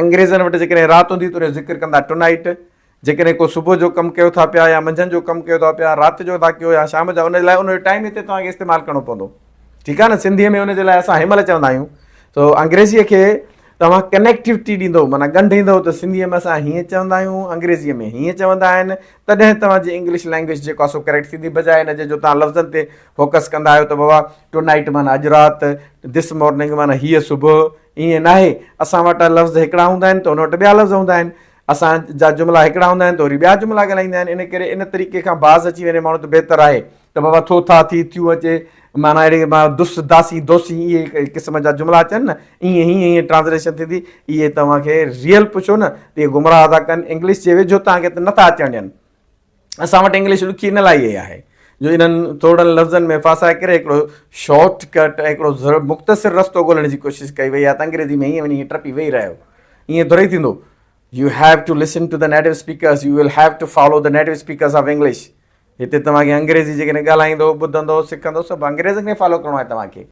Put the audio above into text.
انگريزن وٽ جيڪڏهن رات هوندي ته ان جو ذڪر ڪندا ٽو نائيٽ. جيڪڏهن ڪو صبح جو ڪم ڪيو ٿا پيا يا منجهند جو ڪم ڪيو ٿا پيا، رات جو ٿا ڪيو يا شام جو، ان لاء ان جو ٽائيم هتي توهان کي استعمال ڪرڻو پوندو. ٺيڪ آهي نه؟ سنڌيء ۾ ان جي لاء اسان هن مهل چوندا آهيون. سو انگريزيء کي توهان ڪنيڪٽيوٽي ڏيندو معنيٰ ڳنڍيندو ته سنڌيء ۾ اسان هيئن چوندا آهيون، انگريزيء ۾ هيئن چوندا آهن، تڏهن توهان جي انگلش لئنگويج جيڪو آهي سو ڪريڪٽ ٿيندي بجاء ان جي جو توهان لفظن تي فوڪس ڪندا آهيو ته بابا ٽو نائيٽ معنيٰ اڄ رات، this morning معنيٰ هيء صبح، ائين ناهي. اسان وٽ لفظ هڪڙا هوندا آهن ته ان وٽ ٻيا لفظ هوندا آهن. اسان جا جملا هڪڙا هوندا آهن ته وري ٻيا جملا ڳالهائيندا آهن. ان ڪري ان طريقي کان باز اچي وڃي ماڻهو ته بهتر آهي ته بابا ٿو ٿا ٿي ٿيون اچي معنيٰ اهڙي معنيٰ دس داسي دوسي اهي قسم جا جملا اچن نه ائين هيئن هيئن ٽرانسليشن ٿيندي. اهي توهان کي ريئل پڇو نه ته اهي گمراهه ٿا ڪن. انگلش جي ويجهو توهان کي ته نٿا اچڻ ڏين. اسان وٽ انگلش ڏکي ان لاء ئي آهي جو انهن ٿورڙن لفظن ۾ ڦاسائي ڪري هڪڙو شارٽ ڪٽ ۽ هڪڙو مختصر رستو ڳولڻ جي ڪوشش ڪئي وئي آهي ته انگريزي ۾ ائين وڃي ائين ٽپي ويهي رهيو ائين ٿورئي ٿيندو. You have to listen to the native speakers, you will have to follow the native speakers of English. هتي توهان کي انگريزي جيڪڏهن ڳالهائيندو، ٻڌندو، سکندو سڀ انگريزن کي فالو ڪرڻو آهي توهان کي.